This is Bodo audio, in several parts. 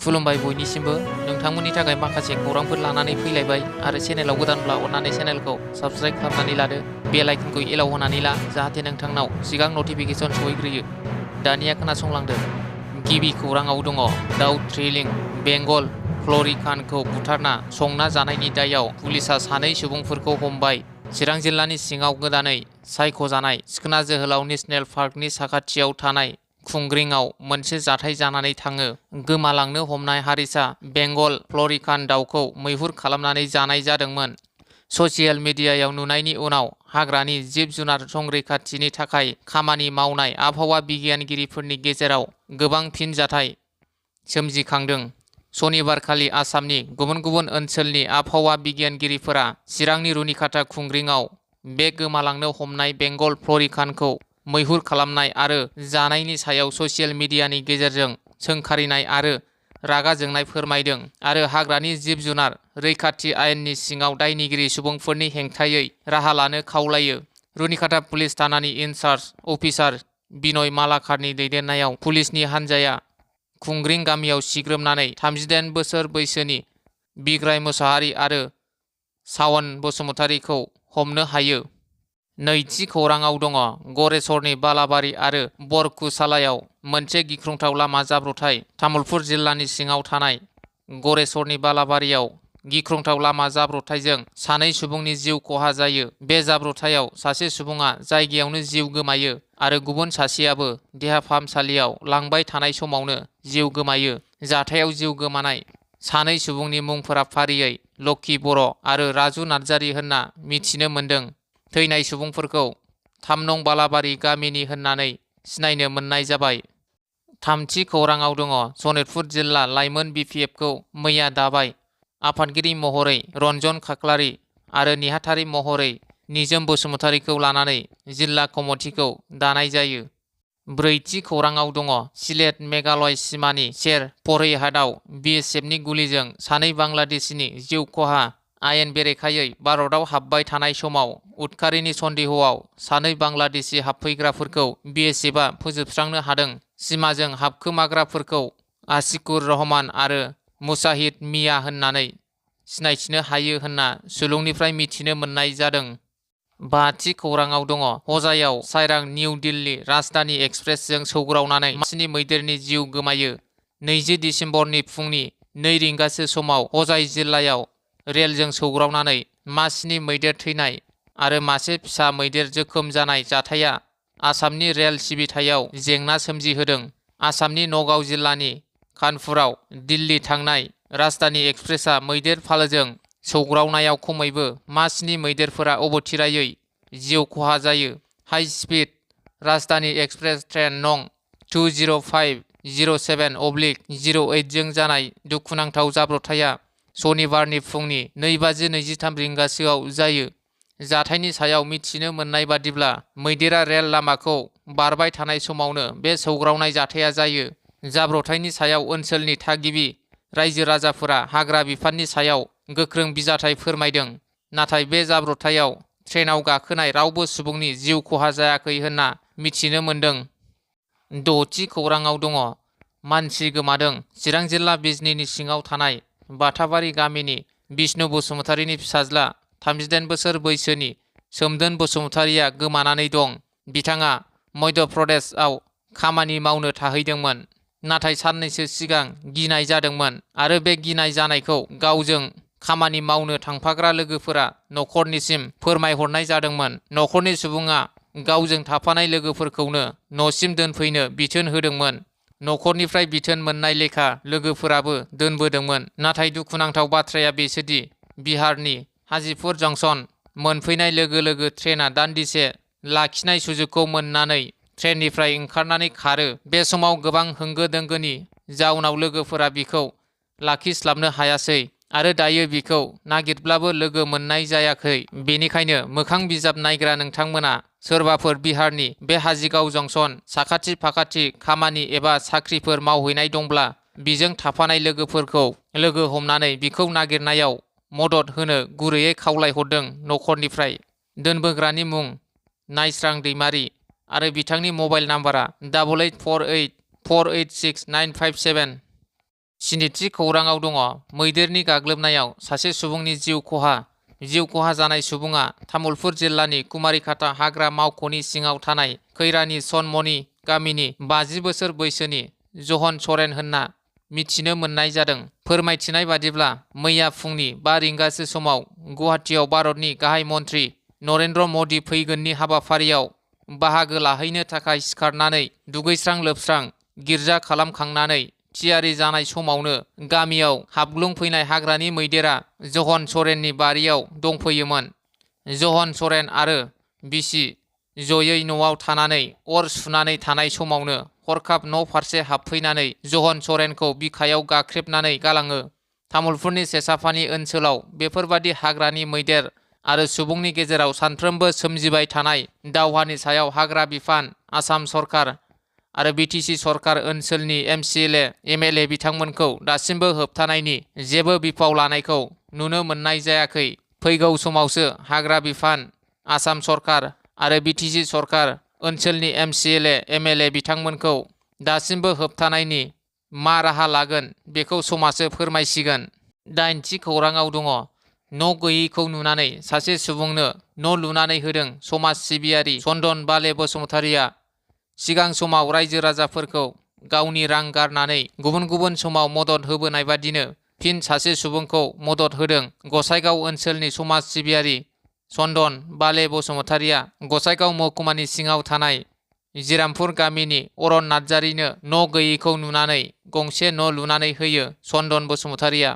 खुलुमबाय बयनिसिमबो नोंथांमोननि थाखाय माखासे खौरांफोर लानानै फैलायबाय आरो चेनेलाव गोदानब्ला अन्नानै चेनेलखौ साबस्क्राइब खालामनानै लादो बेल आइकनखौ एलाव होनानै ला जाहाथे नोंथांनाव सिगां नटिफिकेसन सहैग्रोयो। दानिया खोनासंलांदो। गिबि खौराङाव दङ दाउ थ्रिलिं बेंगल फ्लरिकानखौ बुथारना संना जानायनि दायाव पुलिसआ सानै सुबुंफोरखौ हमबाय। चिरां जिल्लानि सिङाव गोदानै सायख'जानाय सिखोना जोहोलाव नेशनेल पार्कनि साखाथियाव थानाय खुंग्रिंआव मोनसे जाथाय जानानै थाङो। गोमालांनो हमनाय हारिसा बेंगल फ्लरिकान दाउखौ मैहुर खालामनानै जानाय जादोंमोन। ससियेल मिडियायाव नुनायनि उनाव हाग्रानि जिब जुनार संरैखाथिनि थाखाय खामानि मावनाय आबहावा बिगियानगिरिफोरनि गेजेराव गोबां फिनजाथाय सोमजिखांदों। सनिबारखालि आसामनि गुबुन गुबुन ओनसोलनि आबहावा बिगियानगिरिफोरा चिरांनि रुनिखाता खुंग्रिंआव बे गोमालांनो हमनाय बेंगल फ्लरिकानखौ मैहुर खालामनाय आरो जानायनि सायाव ससियेल मिडियानि गेजेरजों सोंखारिनाय आरो रागा जोंनाय फोरमायदों आरो हाग्रानि जिब जुनार रैखाथि आयेननि सिङाव दायनिगिरि सुबुंफोरनि हेंथायै राहा लानो खावलायो। रुनिखाता पुलिस थानानि इनचार्ज अफिसार बिनय मालाकारनि दैदेननायाव पुलिसनि हान्जाया खुंग्रिं गामियाव सिग्रोमनानै 38 बोसोर बैसोनि बिग्राय मोसाहारि आरो सावन बसुमतारीखौ हमनो हायो। नैथि खौराङाव दङ गरेसरनि बालाबारि आरो बरकुसालायाव मोनसे गिख्रंथाव लामा जाब्रबथाय। तामुलपुर जिल्लानि सिङाव थानाय गरेसरनि बालाबारियाव गिख्रंथाव लामा जाब्रबथायजों सानै सुबुंनि जिउ खहा जायो। बे जाब्रबथायाव सासे सुबुङा जायगायावनो जिउ गोमायो आरो गुबुन सासेयाबो देहा फाहामसालियाव लांबाय थानाय समावनो जिउ गोमायो। जाथायाव जिउ गोमानाय सानै सुबुंनि मुंफोरा फारियै लक्की बर' आरो राजु नार्जारी होनना मिथिनो मोन्दों। थैनाय सुबुंफोरखौ 3 नं बालाबारि गामिनि होननानै सिनायनो मोननाय जाबाय। थामथि खौराङाव दङ सनितपुर जिल्ला लाइमोन बिपिएफखौ मैया दाबाय। आफादगिरि महरै रन्जन खाख्लारि आरो नेहाथारि महरै निजोम बसुमतारीखौ लानानै जिल्ला कमिटिखौ दानाय जायो। ब्रैथि खौराङाव दङ सिलेट मेघालय सिमानि सेर फरैहाटआव बिएसएफनि गुलिजों सानै बांलादेशीनि जिउ खहा। आयेन बेरेखायै भारतआव हाबबाय थानाय समाव उदखारिनि सन्देहआव सानै बांलादेशी हाबफैग्राफोरखौ बिएसएफआ फोजोबस्रांनो हादों। सिमाजों हाबखोमाग्राफोरखौ आशिकुर रहमान आरो मुसाहिद मिया होननानै सिनायथिनो हायो होनना सुलुंनिफ्राय मिथिनो मोननाय जादों। बाथि खौराङाव दङ हजायाव साइरां निउ दिल्ली राजधानी एक्सप्रेसजों सौग्रावनानै मानसिनि मैदेरनि जिउ गोमायो। 20 दिसेम्बरनि फुंनि 2 रिंगासो समाव हजाय जिल्लायाव रेलजों सौग्रावनानै मासिनि मैदेर थैनाय आरो मासे फिसा मैदेर जोखोम जानाय जाथाया आसामनि रेल सिबिथायाव जेंना सोमजिहोदों। आसामनि नगाव जिल्लानि कानपुराव दिल्ली थांनाय राजधानी एक्सप्रेसआ मैदेर फालोजों सौग्रावनायाव खमैबो मासिनि मैदेरफोरा अबथिरायै जिउ खहा जायो। हाइ स्पिड राजधानी एक्सप्रेस ट्रेन नं 20507/08 जों जानाय दुखुनांथाव जाब्रबथाया सनिबारनि फुंनि 2:23 रिंगासोआव जायो। जाथायनि सायाव मिथिनो मोननाय बादिब्ला मैदेरा रेल लामाखौ बारबाय थानाय समावनो बे सौग्रावनाय जाथाया जायो। जाब्रबथायनि सायाव ओनसोलनि थागिबि रायजो राजाफोरा हाग्रा बिफाननि सायाव गोख्रों बिजाथाय फोरमायदों। नाथाय बे जाब्रबथायाव ट्रेनाव गाखोनाय रावबो सुबुंनि जिउ खहा जायाखै होनना मिथिनो मोन्दों। द'थि खौराङाव दङ मानसि गोमादों। चिरां जिल्ला बिजनीनि सिङाव थानाय बाथाबारि गामिनि बिष्णु बसुमतारीनि फिसाज्ला 38 बोसोर बैसोनि सोमदोन बसुमतारीया गोमानानै दं। बिथाङा मध्य प्रदेशआव खामानि मावनो थाहैदोंमोन। नाथाय साननैसो सिगां गिनाय जादोंमोन आरो बे गिनाय जानायखौ गावजों खामानि मावनो थांफाग्रा लोगोफोरा न'खरनिसिम फोरमायहरनाय जादोंमोन। न'खरनि सुबुङा गावजों थाफानाय लोगोफोरखौनो न'सिम दोनफैनो बिथोन होदोंमोन। न'खरनिफ्राय बिथोन मोननाय लेखा लोगोफोराबो दोनबोदोंमोन। नाथाय दुखुनांथाव बाथ्राया बेसोदि बिहारनि हाजीपुर जंक्शन मोनफैनाय लोगो लोगो ट्रेना दान्दिसे लाखिनाय सुजुगखौ मोननानै ट्रेननिफ्राय ओंखारनानै खारो। बे समाव गोबां होंगो दोंगोनि जाउनाव लोगोफोरा बिखौ लाखिस्लाबनो हायासै आरो दायो बिखौ नागिरब्लाबो लोगो मोननाय जायाखै। बेनिखायनो मोखां बिजाब नायग्रा नोंथांमोना सोरबाफोर बिहारनि बे हाजीगाव जंक्शन साखाथि फाखाथि खामानि एबा साख्रिफोर मावहैनाय दंब्ला बिजों थाफानाय लोगोफोरखौ लोगो हमनानै बिखौ नागिरनायाव मदद होनो गुरैयै खावलायहरदों न'खरनिफ्राय। दोनबोग्रानि मुं नायस्रां दैमारि आरो बिथांनि मबाइल नाम्बारा 8848486957। स्निथि खौराङाव दङ मैदेरनि गाग्लोबनायाव सासे सुबुंनि जिउ खहा जानाय सुबुङा तामुलपुर जिल्लानि कुमारिखाता हाग्रा मावख'नि सिङाव थानाय खैरानि सनमनि गामिनि 50 बोसोर बैसोनि जहन सरेन होनना मिथिनो मोननाय जादों। फोरमायथिनाय बादिब्ला मैया फुंनि 5 रिंगासो समाव गुवाहाटीयाव भारतनि गाहाय मन्त्रि नरेन्द्र मदि फैगोननि हाबाफारियाव बाहागो लाहैनो थाखाय सिखारनानै दुगैस्रां लोबस्रां गिर्जा खालामखांनानै थियारि जानाय समावनो गामियाव हाबग्लुंफैनाय हाग्रानि मैदेरा जहन सरेननि बारियाव दंफैयोमोन। जहन सरेन आरो बिसि जयै न'आव थानानै अर सुनानै थानाय समावनो हरखाब न' फारसे हाबफैनानै जहन सरेनखौ बिखायाव गाख्रेबनानै गालाङो। तामुलपुरनि सेसाफानि ओनसोलाव बेफोरबादि हाग्रानि मैदेर आरो सुबुंनि गेजेराव सानफ्रोमबो सोमजिबाय थानाय दावहानि सायाव हाग्रा बिफान, आसाम सरकार आरो बिटिसि सरकार ओनसोलनि MCLA MLA बिथांमोनखौ दासिमबो होबथानायनि जेबो बिफाव लानायखौ नुनो मोननाय जायाखै। फैगौ समावसो हाग्रा बिफान, आसाम सरकार आरो बिटिसि सरकार ओनसोलनि MCLA MLA बिथांमोनखौ दासिमबो होबथानायनि मा राहा लागोन बेखौ समासो फोरमायसिगोन। 8थि खौराङाव दङ न' गैयैखौ नुनानै सासे सुबुंनो न' लुनानै होदों समाज सिबियारि चन्दन बाले बसुमतारिया। सिगां समाव रायजो राजाफोरखौ गावनि रां गारनानै गुबुन समाव मदद होबोनाय बादिनो फिन सासे सुबुंखौ मदद होदों गसाइगाव ओनसोलनि समाज सिबियारि चन्दन बाले बसुमतारिया। गसाइगाव महकुमानि सिङाव थानाय जिरामपुर गामिनि अरन नार्जारिनो न' गैयैखौ नुनानै गंसे न' लुनानै होयो चन्दन बसुमतारिया।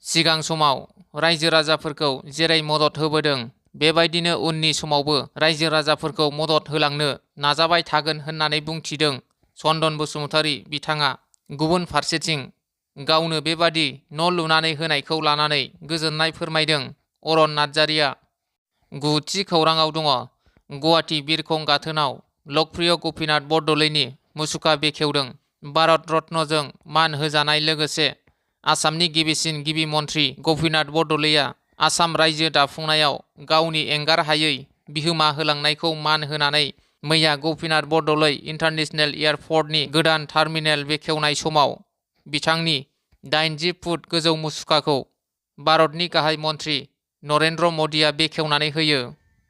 सिगां समाव रायजो राजाफोरखौ जेरै मदद होबोदों बेबायदिनो उननि समावबो रायजो राजाफोरखौ मदद होलांनो नाजाबाय थागोन होननानै बुंथिदों चन्दन बसुमतारि बिथाङा। गुबुन फारसेथिं गावनो बेबादि न' लुनानै होनायखौ लानानै गोजोननाय फोरमायदों अरन नार्जारिया। 9थि खौराङाव दङ गुवाहाटी बिरखं गाथोनाव लकप्रिय गपिनाथ बरदलैनि मुसुखा बेखेवदों। भारत रत्नजों मान होजानाय लोगोसे आसामनि गिबिसिन गिबि मन्त्रि गपिनाथ बरदलैया आसाम रायजो दाफुंनायाव गावनि एंगार हायै बिहोमा होलांनायखौ मान होनानै मैया गपिनाथ बरदलै इन्टारनेशनेल एयारपर्टनि गोदान टार्मिनेल बेखेवनाय समाव बिथांनि 80 फुट गोजौ मुसुखाखौ भारतनि गाहाय मन्त्रि नरेन्द्र मदिया बेखेवनानै होयो।